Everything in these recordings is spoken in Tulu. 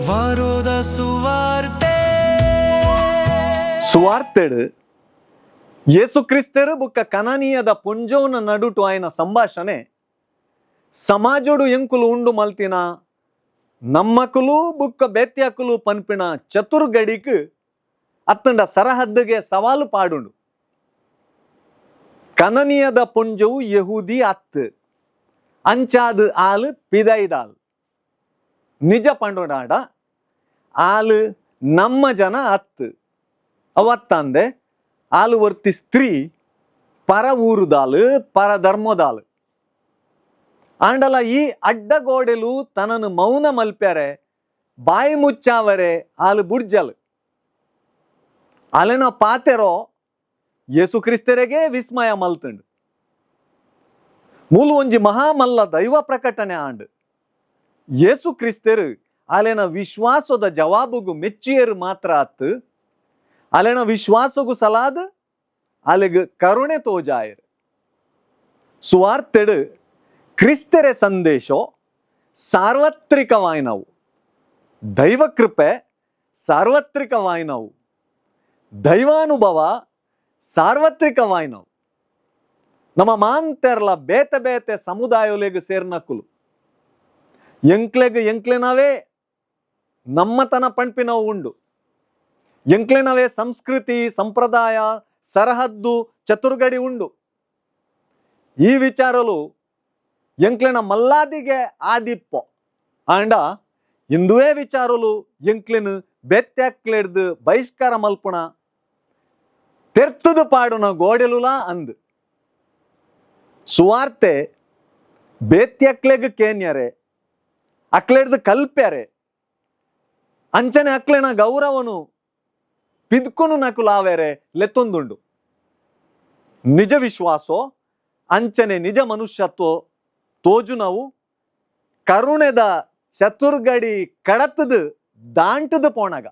ವಾರೋದ ಸುವಾರ್ತೆ. ಸುವಾರ್ತೆಡ್ ಯೇಸು ಕ್ರಿಸ್ತೆರು ಬುಕ್ಕ ಕನನೀಯದ ಪೊಂಜೋನ ನಡುಟು ಆಯ್ನ ಸಂಭಾಷಣೆ ಸಮಾಜೋಡು ಎಂಕುಲು ಉಂಡು ಮಲ್ತಿನ ನಮ್ಮಕುಲು ಬುಕ್ಕ ಬೇತ್ಯಾಕುಲು ಪನ್ಪಿನ ಚತುರ್ಗಡಿಕ್ ಅತ್ತಂಡ ಸರಹದ್ದುಗೆ ಸವಾಲು ಪಾಡುಂಡು. ಕನನಿಯದ ಪೊಂಜವು ಯಹೂದಿ ಅತ್ತು, ಅಂಚಾದ್ ಆಲ್ ಪಿದೈದಾಲ್. ನಿಜ ಪಂಡೋಡಾಡ ಆಲ್ ನಮ್ಮ ಜನ ಅತ್ತು. ಅವತ್ತಂದೆ ಆಲು ವರ್ತಿ ಸ್ತ್ರೀ, ಪರ ಊರುದಾಲು, ಪರ ಧರ್ಮದಾಲು. ಆಂಡಲ ಈ ಅಡ್ಡಗೋಡೆಲು ತನನು ಮೌನ ಮಲ್ಪ್ಯಾರೆ, ಬಾಯಿ ಮುಚ್ಚಾವರೆ ಆಲು ಬುಡ್ಜಲ್. ಅಲೆನ ಪಾತೆರೋ ಯೇಸು ಕ್ರಿಸ್ತರಿಗೆ ವಿಸ್ಮಯ ಮಲ್ತುಂಡು. ಮೂಲು ಒಂಜಿ ಮಹಾಮಲ್ಲ ದೈವ ಪ್ರಕಟಣೆ ಆಂಡ್. ಯೇಸು ಕ್ರಿಸ್ತರು ಅಲೆನ ವಿಶ್ವಾಸದ ಜವಾಬುಗು ಮೆಚ್ಚಿಯರು ಮಾತ್ರ ಅತ್ತು, ಅಲೆನ ವಿಶ್ವಾಸಗು ಸಲಾದ್ ಅಲೆಗ್ ಕರುಣೆ ತೋಜಾಯರು. ಸುವಾರ್ತೆಡು ಕ್ರಿಸ್ತೆರೆ ಸಂದೇಶೋ ಸಾರ್ವತ್ರಿಕವಾಯಿನವು. ದೈವ ಕೃಪೆ ಸಾರ್ವತ್ರಿಕವಾಯಿನವು. ದೈವಾನುಭವ ಸಾರ್ವತ್ರಿಕವಾಯಿನವು. ನಮ್ಮ ಮಾಂತೆರ್ಲ ಬೇತೆ ಬೇತೆ ಸಮುದಾಯೊಲೆಗ್ ಸೇರ್ನಕುಲು. ಎಂಕ್ಲೆಗ್ ಎಂಕ್ಲೆನವೇ ನಮ್ಮತನ ಪಣ್ಪಿನವು ಉಂಡು. ಎಂಕ್ಲೆನವೇ ಸಂಸ್ಕೃತಿ, ಸಂಪ್ರದಾಯ, ಸರಹದ್ದು, ಚತುರ್ಗಡಿ ಉಂಡು. ಈ ವಿಚಾರಲು ಎಂಕ್ಲೆನ ಮಲ್ಲಾದಿಗೆ ಆದಿಪ್ಪೊ. ಆಂಡ ಇಂದುವೇ ವಿಚಾರಲು ಎಂಕ್ಲೆನ್ ಬೆತ್ಯಾಕ್ಲೆಡ್ದು ಬಹಿಷ್ಕಾರ ಮಲ್ಪುಣ, ತೆರ್ತದು ಪಾಡುನ ಗೋಡೆಲುಲಾ ಅಂದ್. ಸುವಾರ್ತೆ ಬೇತ್ಯಕ್ಲೆಗ್ ಕೇನ್ಯರೆ, ಅಕ್ಲೆಡ್ದು ಕಲ್ಪ್ಯಾರೆ, ಅಂಚನೆ ಅಕ್ಲೆನ ಗೌರವನು ಪಿದ್ಕೊನು ನಕುಲಾವೆರೆ ಲೆತ್ತೊಂದುಂಡು. ನಿಜ ವಿಶ್ವಾಸೋ ಅಂಚನೆ ನಿಜ ಮನುಷ್ಯತ್ವ ತೋಜುನವು ಕರುಣೆದ ಚತುರ್ಗಡಿ ಕಡತದು ದಾಂಟದು ಪೋಣಗ.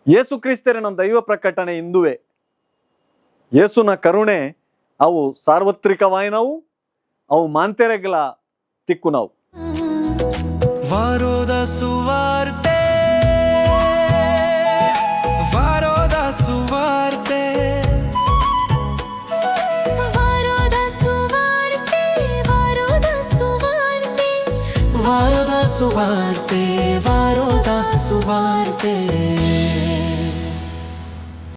ಯೇಸು ಕ್ರಿಸ್ತರನ ದೈವ ಪ್ರಕಟಣೆ ಇಂದುವೆ. ಯೇಸುನ ಕರುಣೆ ಅವು ಸಾರ್ವತ್ರಿಕವಾಯಿನವು, ಅವು ಮಾಂತೆರೆಗ್ಲ ತಿಕ್ಕುನವು. ವಾರೋದ ಸುವಾರ್ತೆ, ವಾರೋದ ಸುವಾರ್ತೆ. ವಾರೋದ ಸುವಾರ್ತೆ, ವಾರೋದ ಸುವಾರ್ತೆ. ವಾರೋದ ಸುವಾರ್ತೆ, ವಾರೋದ ಸುವಾರ್ತೆ.